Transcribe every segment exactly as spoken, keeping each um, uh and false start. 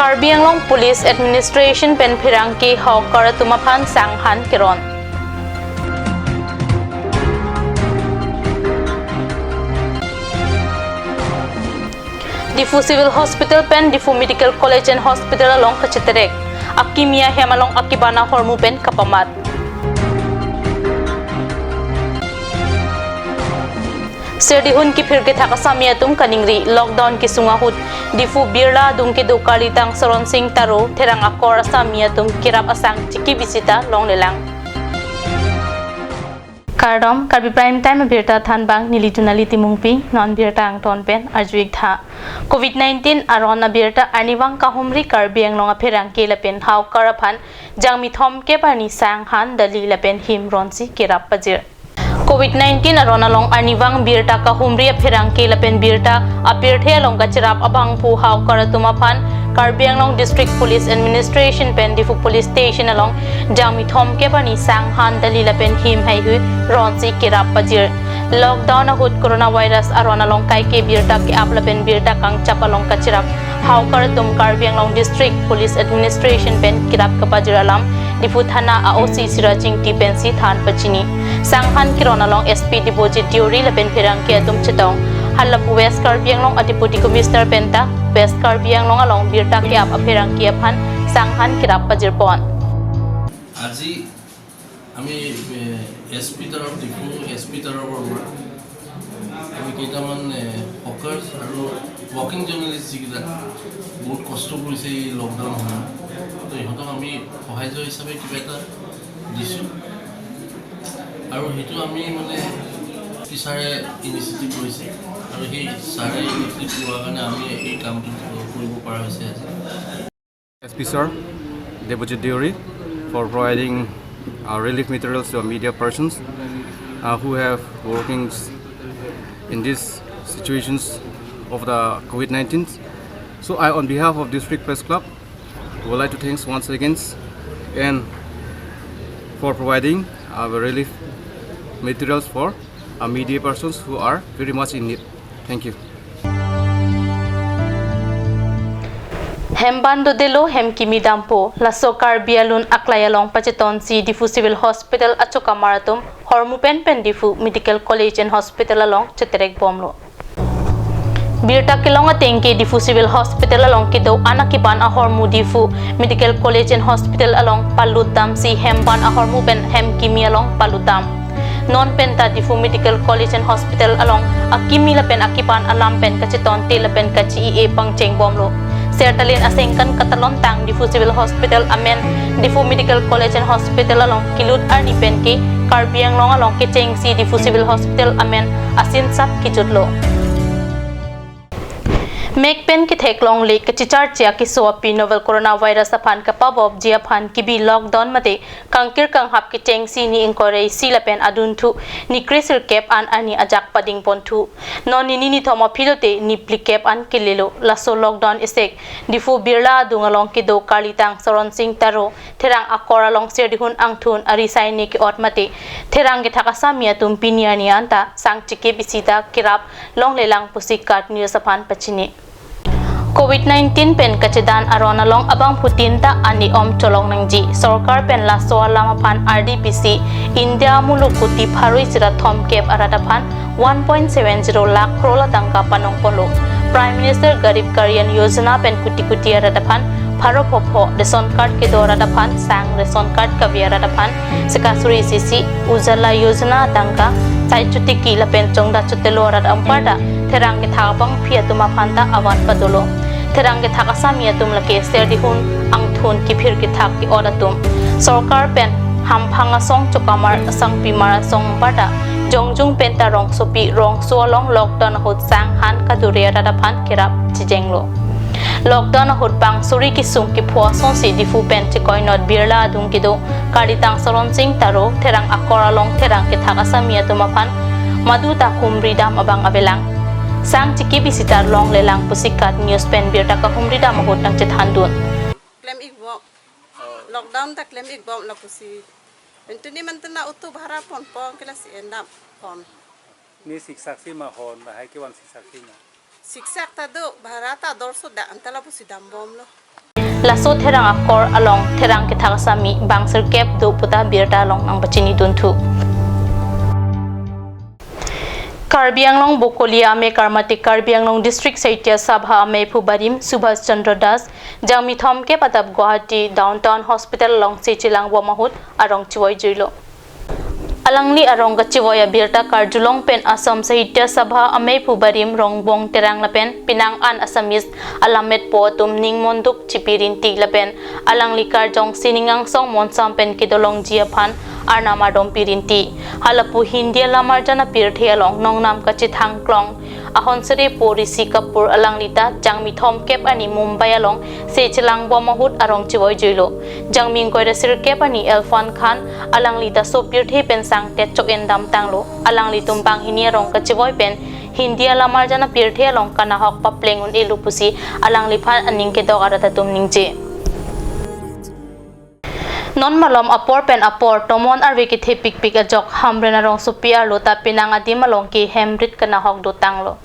Karbi Anglong Police Administration pen pherangke hawker atum aphan sanghan keron. Diphu Civil Hospital pen Diphu Medical College and Hospital along kacheterek. Akimi ahem along akiban ahormu pen kapamat. Serdihun kiphir kethak asami atum kaningri, lockdown kesung ahut Diphu Birla adung kedo Karlitang Saron Sing Taro, Therang Akor asami atum kerap asang chiki bisita longlelang. Kardom, Karbi Prime Time abirta thanbang neli Junali Timungpi, non birta angton pen arju-ik tha. Covid nineteen aron abirta arnivang kahumri Karbi Anglong apherangke lapen hawker aphan jangmi thomkep arni sanghan dali lapen him ronsi kerap pajir. Covid nineteen aron along arnivang birta kahumri apherangke lapen birta apirthe along kacherap abangphu hawker atum aphan Karbi Anglong District Police Administration pen Diphu Police Station along jangmi thomkep arni sanghan dali lapen him haihui ronsi kerap pajir. Lockdown ahut coronavirus aron along kaike birta ke-ap lapen birta kangchap along kacherap hawker atum Karbi Anglong District Police Administration pen kerap kapajir alam Diphu Thana a-O C Siraj Ingti pensi than pachini. Sanghan keron along S P Debojit Deuri lapen pherangke atum chetong. Halapu West Karbi Anglong a-Deputy Commissioner penta West Karbi Anglong along birta ke-ap apherangke aphan sanghan kerap pajirpon. আজি আমি, এ, S P তৰফ, Diphu S P তৰফৰ পৰা আমি কেইটামান, এ, হকাৰ্ছ আৰু working journalist যিকেইটা বহুত কষ্ট কৰিছে এই লকডাউন সময়ত, তো ইহঁতক আমি সহাৰ্য হিচাপে কিবা এটা দিছোঁ। আৰু সেইটো আমি মানে পি ছাৰে ইনিচিয়েটিভ লৈছে আৰু সেই ছাৰে ইনিচিয়েটিভ লোৱাৰ কাৰণে আমি এই কামটো কৰিব পৰা হৈছে আজি। S P sir, Debojit Deuri, for providing, uh, relief materials to media persons, uh, who have workings in these situations of the COVID nineteen. So I, on behalf of District Press Club, would like to thanks once again and for providing our relief materials for our media persons who are very much in need. Thank you. Hem ban dodelo, hem kimi dampo, laso Karbi alun aklai along pachetonsi Diphu Civil Hospital achokamar atum hormu pen pen Diphu Medical College and Hospital along cheterek bomlo. Birta kelong ateng ke Diphu Civil Hospital along kedo an akiban ahormu Diphu Medical College and Hospital along palut damsi hem ban ahormu pen hem kimi along palut dam. Non penta Diphu Medical College and Hospital along akimi lapen akiban alam pen kachetonte lapen kachi-i-e pangcheng bomlo. Sertalin asengkan katalon tang Diphu Civil Hospital amen Diphu Medical College and Hospital along kelut arni pen ke Karbi Anglong along kechengsi Diphu Civil Hospital amen asinsap kejutlo. Mek pen kethek longle kachicharche akeso api novel coronavirus aphan kapabopji aphan kibi lockdown mate kangkir kanghap kechengsi ni ingkoi ra isi lapen adunthu ni kre sirkep an arni ajak padingponthu. Non nini nithom aphi lote ni phlikep an kelelo. Laso lockdown esek Diphu Birla adung along kedo Karlitang Saron Sing Taro, Therang Akor along Serdihun Angthun ari saini ke-ot mate Therang kethak asami atum pini arni anta sang chikip isi ta kerap longlelang pusi KAT News aphan pachini. Covid nineteen pen kachedan aron along abangphutin ta ani om cholong nangji. Sorkar pen laso alam aphan R D P C India muluk kuti pharo isi ra thomkep arat aphan one point seven zero lakh crore atangka panongponlo. Prime Minister Garib Kalyan Yojana pen kuti kuti arat aphan pharo phopho, ration card kedo arat aphan sang, ration card kave arat aphan sika suri isi isi, Ujjwala Yojana atangka sai chotiki lapen chongda chotelo arat anparta Therang kethak abangpi atum aphan ta avan padolo. Therang kethak asami atum lake Serdihun Angthun kiphir kethak ke-ot atum. Sorkar pen hamphang asong chokamar asangpimar asong anparta jongjung penta rongsopi rongso along lockdown ahut sanghan kadure arat aphan kerap chijenglo. Lockdown ahut bang suri kesung kepho asonsi Diphu pen chekoinot Birla adung kedo Karlitang Saron Sing Taro, Therang Akor along Therang kethak asami atum aphan madu ta humri dam abang avelang. Sang chikip isi ta longlelang pusi KAT News pen birta kahumri dam ahut nangchethandun. Klem-ik bom. Lockdown ta klem-ik bom lapusi. Pintuni mantena auto bhara ponpo, kila si endam pon. Ne siksak si ma hon, lahai kevan siksak si ma. Siksak ta do, bhara ta dor so da, anta lapusi dambomlo. Laso therang akor along therang kethak asami bang sirkep do puta birta along nangpachini dunthu. Karbi Anglong Bokolia amei Karmatik Karbi Anglong District Sahitya Sabha amei phu barim Subhash Chandra Das, jangmi thomkep adap Guwahati Downtown Hospital alongsi chelangbom ahut arong chevoi juilo. Alangli arong kachevoi abirta karjulong pen Assam Sahitya Sabha amei phu barim Rongbong Terang lapen penang an Assamese alammet po atum ning monduk chipi rinti lapen alangli karjong sining angsong monsam pen kedolongji aphan arnam ardom pi rinti. Halapu Hindi alamarjan apirthe along nongnam kachethang klong ahon sere po Rishi Kapoor alanglita jangmi thomkep ani Mumbai alongsi chelangbom ahut arong chevoi juilo. Jangmi ingkoi ra sirkep ani Irfan Khan alanglita sopirthe pen sangtet chok-en damtanglo. Alanglitum banghini arong kachevoi pen Hindi alamarjan apirthe along kanahok papleng un-elo pusi alangliphan aning kedok arat atum ningje. Non malom apor pen apor tomon arve kethepikpik ajok Hamren arongsopi arlo ta penang adim along ke hem rit kanahok dotanglo.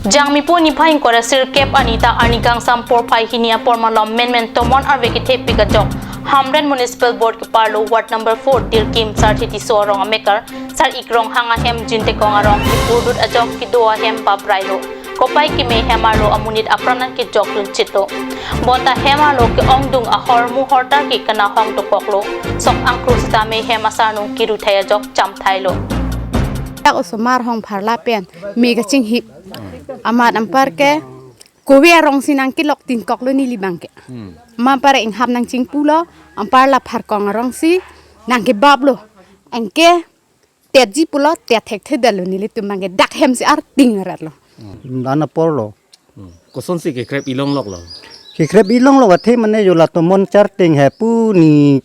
Jangmi pu niphai ingkoi ra sirkep anita arni kangsam porphai hini apor malom menmen tomon arve kethepik ajok Hamren Municipal Board keparlo Ward number four Tirkim Sarthi Tisso arong amekar Sar-ik Ronghang ahem Jintekong arong kipurdut ajok kedo ahem babrailo. Kopai keme hem arlo amonit apran an kejok dunchitlo. Bonta hem arlo ke-ongdung ahormu hortar ke kanahok dokoklo. Sok angkru sitame hem asarnung kiruthai ajok chamthailo. Dak osomar hong pharla pen me kachinghip. Amat anpar ke kove arongsi nangkelok tingkoklo neli bangke. Amat anpar inghap nangchingpulo, anpar la pharkong arongsi nangkebaplo. Anke tetji pulo, tet thekthedetlo nelitum bangke dak hemsi arting aratlo. Nana porlo. Kosonsi kekrep ilong loklo? Kekrep ilong lok athe mane jo la tomon charting he pu ni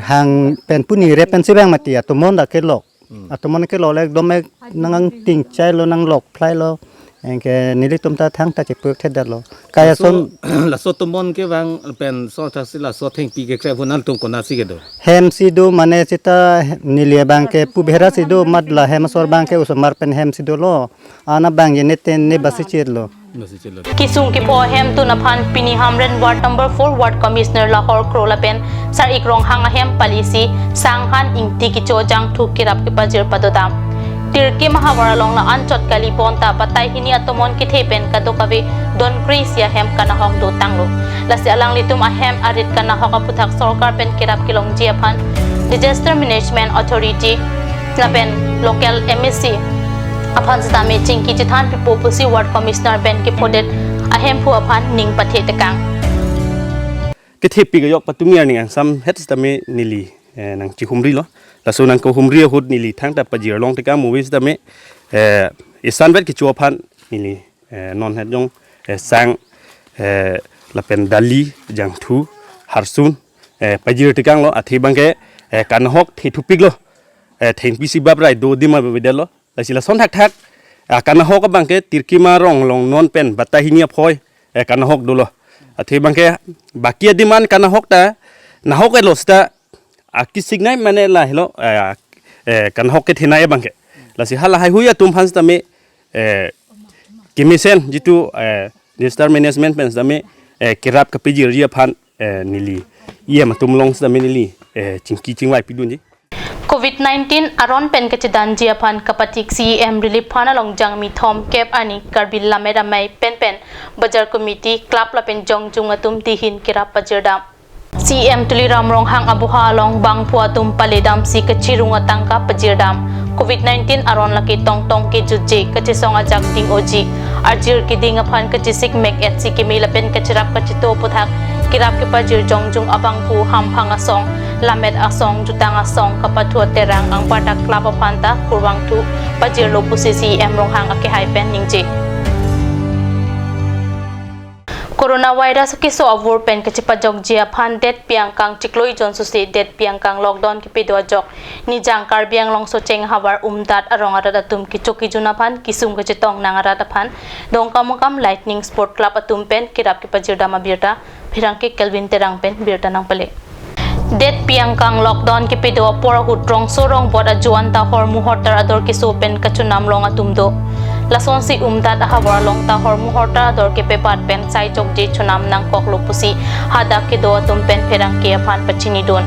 hang pen pu ni rep pensi bang mati atomon dak kelok. Atomon kelok le ekdom ek nangting chailo nanglok phlailo. Anke nelitum ta thangta chepukthedetlo. Kaya laso, son laso tomon kevang pen so thasi laso thengpi kekrep hu nangtum konatsi kedo? Hemsi do mane seta neli bangke pu bherasi do amat la hem asor bangke osomar pen hemsi dolo. Ana bang ye ne ten ne basi chetlo. Basi chetlo. Kesung kepho ahemtun aphan pini Hamren Ward number four Ward Commissioner Lahor Kro lapen Sar-ik Ronghang ahem palisi Sanghan Ingti kecho jangthu kerap kepajir padodam. Tirkim ahavar along la anchot kali bonta batai hini atomon kethe pen kadokave don kre-isi ahem kanahok dotanglo. Lasi alanglitum ahem arit kanahok aphuthak sorkar pen kerap kelongji aphan Disaster Management Authority lapen local M A C aphan sitame chingki chethan pipo pusi Ward Commissioner pen kephodet ahemphu aphan ning pathe tekang. Kethepik ajok patumi arni kangsam het sitame neli, eh, nangchihumrilo. Laso nangkehumri ahut neli thangta pajir long tekang movie sitame, eh, isanvet kecho aphan neli, eh, non het jong, eh, sang, eh, lapen dali, jangthu, harsun, eh, pajir tekanglo athe bangke, eh, kanahok thethupiklo, eh, thengpi si baprai do adim avedetlo. Lasi lason thakthak, ah, kanahok abangke Tirkim arong along non pen batai hini aphoi, eh, kanahok dolo. Athe bangke baki adim an kanahok ta nahok-etlo seta akisik nai mane lahelo, eh, eh, kanahok kethenei abangke. Lasi hala haihui atum aphan sitame, eh, kemesen jitu, eh, Disaster Management pen sitame, eh, kerap kepajirji aphan, eh, neli E M atum along sitame neli, eh, chingki chingvai pidunji. Covid nineteen aron pen kachedanji aphan kapatik C E M Relief Fund along jangmi thomkep arni Karbi Lammet Amei penpen Bajar Committee, Club lapen jongjung atum dihin kerap pajirdam. C E M Tuliram Ronghang aboha along bangphu atum paledamsi kachirung atangka pajirdam. Covid nineteen aron lake tongtong kejutje, kachesong ajak ding-oji. Arjir keding aphan kachesik mek-etsi keme lapen kacherap kachito aphuthak kerap kepajir jongjung abangphu hamphang asong, lammet asong, jutang asong kapathu aterang anparta club aphanta kurvangthu pajirlo pusi C E M Ronghang akehai pen ningje. Coronavirus keso avur pen kachepajokji aphan det pi angkang chiklo ejon sose det pi angkang lockdown kepedo ajok Nijang Karbi Anglong Socheng havar Umdat arong arat atum kecho kejun aphan kesung kachetong nang arat aphan Dongkamukam Lightning Sport Club atum pen kerap kepajirdam abirta, pherangke Kelvin Terang pen birta nangpale. Det pi angkang lockdown kepedo apor ahut rongso rongbot ajoan ta hormu hortar ador keso pen kachonam long atum do. Lasonsi umdat ahavar along ta hormu hortar ador kepepat pen saijokje chonam nangkoklo pusi hadak kedo atum pen pherangke aphan pachinidun.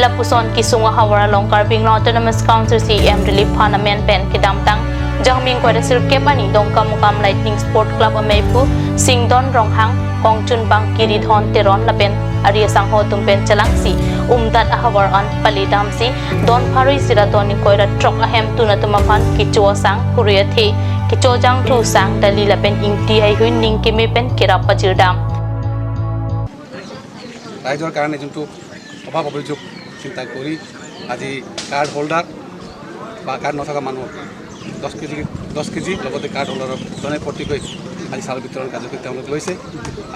Lapuson kesung ahavar along Karbi Anglong Autonomous Council C E M Rilip Phan amen pen kedamtang Jangmi ingkoi ra sirkep arni Dongkamukam Lightning Sport Club amei aphu Singdon Ronghang, Kongchun Bangki, Ridhon Teron lapen ari asangho atum pen chelangsi umdat ahavar an pale damsi don pharo isi ra don ingkoi ra throk ahemtun atum aphan kecho asang, phurui athe, kechojangthu asang, dali lapen ingti heihui ning keme pen kerap pajirdam. ৰাইজৰ কাৰণে যোনটো অভাৱ অভিযোগ চিন্তা কৰি আজি card holder বা কাৰ্ড নথকা মানুহ দহ কেজি, দহ কেজি লগতে কাৰ্ড হোল্ডাৰৰ জনে প্ৰতিকৈ আজি চাউল বিতৰণ কাৰ্যসূচী তেওঁলোকে লৈছে।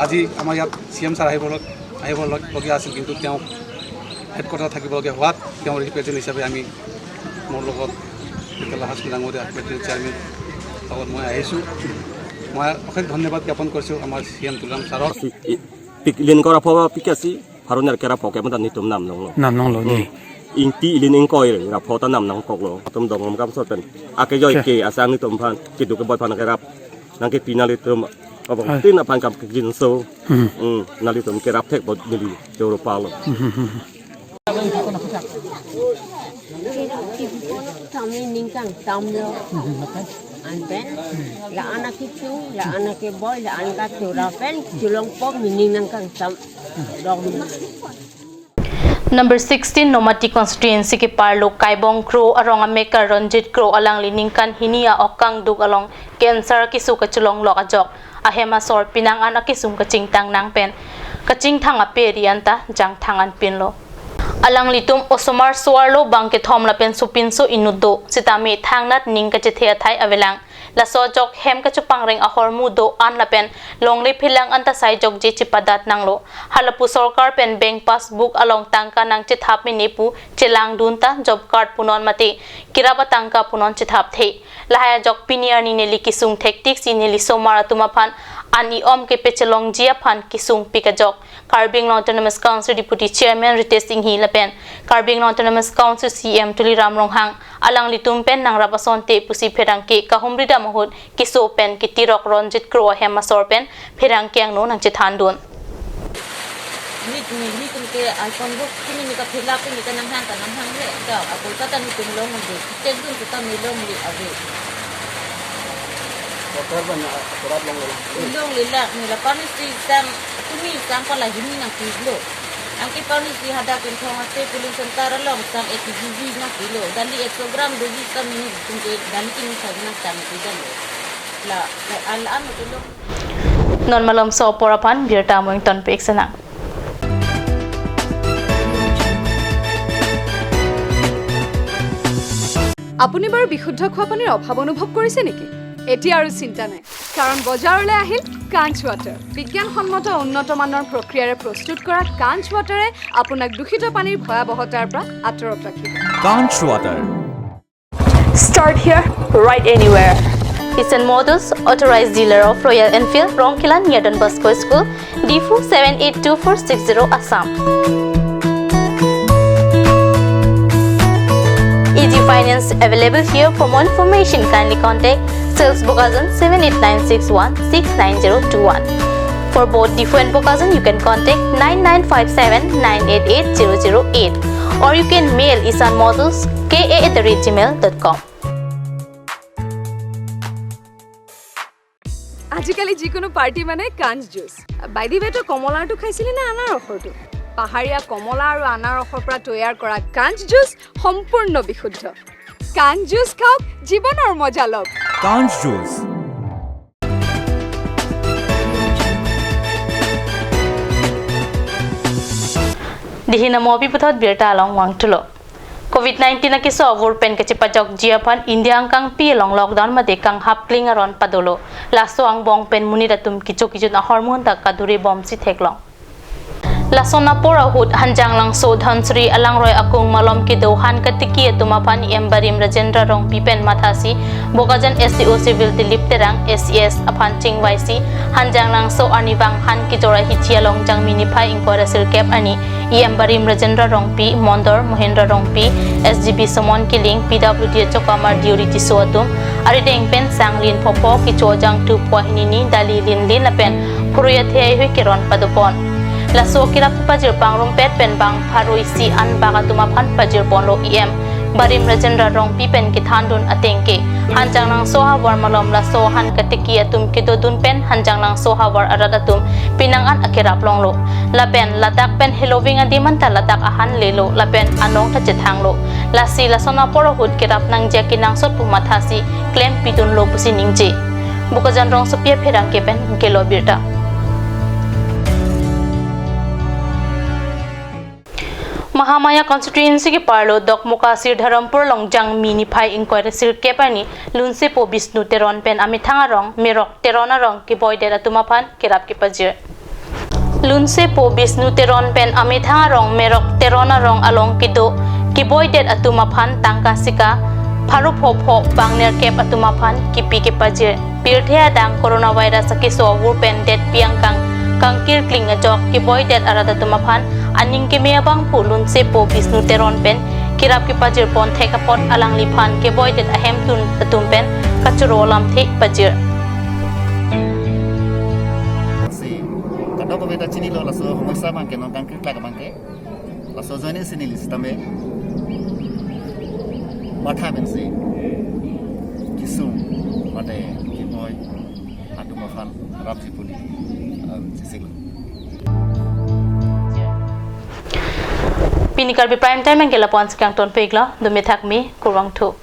আজি আমাৰ ইয়াত চি এম ছাৰ আহিব লগ-, আহিব লগ-, লগীয়া আছিল, কিন্তু তেওঁ হেডকোৱাৰ্টাৰত থাকিবলগীয়া হোৱাত তেওঁ ৰিপ্ৰেজেণ্ট হিচাপে আমি, মোৰ লগত বিকাশ হাজৰিকা ডাঙৰীয়া, এক্সিকিউটিভ চেয়াৰমেন লগত মই আহিছোঁ। মই অশেষ ধন্যবাদ জ্ঞাপন কৰিছোঁ আমাৰ চি এম তুলিৰাম ছাৰক। Pik, ilin ingkoi ra pho pik asi, pharo ner kera pho ke mata netum nam longlo. Nam longlo, hmm, dei. Ingti ilin ingkoi ra pho ta nam nangkoklo. Atum Dongkamukam sot pen akejoi, ya, ke asang netum aphan, keduk keboi aphan kerap nangkepi nanglitum abang, hai, tin aphan kam kejinso. Hmm. Hmm, nanglitum kerap thek bot neli choro palo. Hmm, hmm, hmm. Kami ningkang tamlo. Anpen la anak itu, la anak ke boy, la anak ke rapen, tulong pok mining nangkang tam dong. Number sixteen Nomati constituency keparlo Kaibong Kro arong amekar Ronjit Kro alangli ningkan hini a-ok kangduk along cancer keso kachelong lok ajok ahem asor penang an akesung kachingtang nang pen kachingthang ape ri anta jangthang anpinlo. Alanglitum osomar so-arlo bang kethom lapen sopinso inut do, sitame thangnat ning kachethe athai avelang. Laso ajok hem kachepangreng ahormu do-an lapen longle phelang anta saijokje chepadat nanglo. Halapu sorkar pen bank passbook along tangka nangchethap mene pu chelangdun ta job card punon mate kerap atangka punon chethapthe. Lahai ajok pini arni neli kesung thektiksi neli somar atum aphan an i-om kepachelongji aphan kesungpik ajok Karbi Anglong Autonomous Council Deputy Chairman Ritesh Enghi lapen Karbi Anglong Autonomous Council C E M Tuliram Ronghang alanglitum pen nangrap asonte pusi pherangke kahumridam ahut keso pen ketirok Ronjit Kro ahem asor pen pherangke angno nangchethandun. Nit ni, nitum ke alpon buk kini ni ka phila kini ka nanghang ka nanghang le, da, ako kata nitum longle, tek dun kita ni longle ave. Doktor ban, ah, surat longle. Longle la, ni la pani si sang, tumi sang pala hini nangpilo. Angke pani si hadak Inthong ase polling center along sang ek G G nangpilo. Dali ek program doji sang ni tum ke dali kini sang nangtang pidan lo. La, la, al an tu long. Non malom so apor aphan birta mo ingtonpik senang. আপুনি বাৰু বিশুদ্ধ খোৱা পানীৰ অভাৱ অনুভৱ কৰিছে নেকি? এতিয়া আৰু চিন্তা নাই, কাৰণ বজাৰলৈ আহিল কাঞ্চ ৱাটাৰ। বিজ্ঞানসন্মত উন্নত মানৰ প্ৰক্ৰিয়াৰে প্ৰস্তুত কৰা কাঞ্চ ৱাটাৰে আপোনাক দূষিত পানীৰ ভয়াৱহতাৰ পৰা আঁতৰত ৰাখিব। Kanch Water. Start here, right anywhere. Ishan Motors, authorized dealer of Royal Enfield, Rongkhelan near Don Bosco School, Diphu seven eight two four six zero, Assam. Easy finance available here. For more information, kindly contact sales Bokajan seven eight nine six one six nine zero two one. For both Diphu and Bokajan, you can contact nine nine five seven nine eight eight zero zero eight, or you can mail Ishan Motors K A at the rate gmail dot com. আজিকালি যিকোনো পাৰ্টি মানে কাঞ্চ juice. By the way, তই কমলাৰটো খাইছিলি নে আনাৰসৰটো? পাহাৰীয়া কমলা আৰু আনাৰসৰ পৰা তৈয়াৰ কৰা কাঞ্চ জুচ সম্পূৰ্ণ বিশুদ্ধ। কাঞ্চ জুচ খাওক, জীৱনৰ মজা লওক। Kanch Juice. Dihina mopi puthot birta along vangthulo. Covid nineteen akeso avur pen kachepajokji aphan India angkangpi along lockdown mate kanghap kling aron padolo. Laso angbong pen monit atum kecho kejun ahormu anta kadure bomsi theklong. Lason apor ahut Hanjanglangso Dhansiri alangroi akung malom kedo han katiki atum aphan E M Barim Rajendra Rongpi pen mathasi Bokajan S D O Civil Dilip Terang, A C S aphan chingvaisi Hanjanglangso arnivang han kejor ahithi along Jangmi niphai ingkoi ra sirkep arni E M Barim Rajendra Rongpi, Mondor Mohindra Rongpi, S G B Somon Killing, P W D achokamar Diori Tisso atum arideng pen sang lin phopho, kecho jangthu pho hinini, dali lin lin lapen phurui athe heihui keron padopon. Laso kerap kepajir pangrumpet pen bang pharo isi an bak atum aphan pajirponlo. E M Barim Rajendra Rongpi pen kethandun ateng ke Hanjanglangso havar malom laso han katiki atum kedodun pen Hanjanglangso havar arat atum pinang an akerap longlo. Lapen ladak pen heloving adim anta ladak ahan lelo lapen anong ta chethanglo. Lasi lason apor ahut kerap nangji akenangsot pu mathasi klempidunlo pusi ningje. Bokajan rongsopi apherangke pen kelo birta. Mahamaya constituency keparlo Dokmoka Sirdharampur along Jangmi niphai ingkoi ra sirkep arni Lunsepo Bishnu Teron pen amethang arong Merok Teron arong keboidet atum aphan kerap kepajir. Lunsepo Bishnu Teron pen amethang arong Merok Teron arong along kedo keboidet atum aphan tangka sika pharo phopho bang nerkep atum aphan kipi kepajir. Pirthe adang coronavirus akeso avur pen detpi angkang kangkirkling ajok keboidet arat atum aphan aning keme abangphu Lunsepo Bishnu Teron pen kerap kepajirpon thek apot alangliphan keboidet ahemtun atum pen kachoro alamthe pajir. Si, kadokave ta chinilo laso homosya abangke non kangkirklak abangke. Laso ajoine si neli sitame matha pensi kesung mate keboi atum aphan rapji pu neli, um, chesiklo. Pini Karbi Prime Time anke lapu-an si kangtonpiklo, dome thakme, kurvangthu.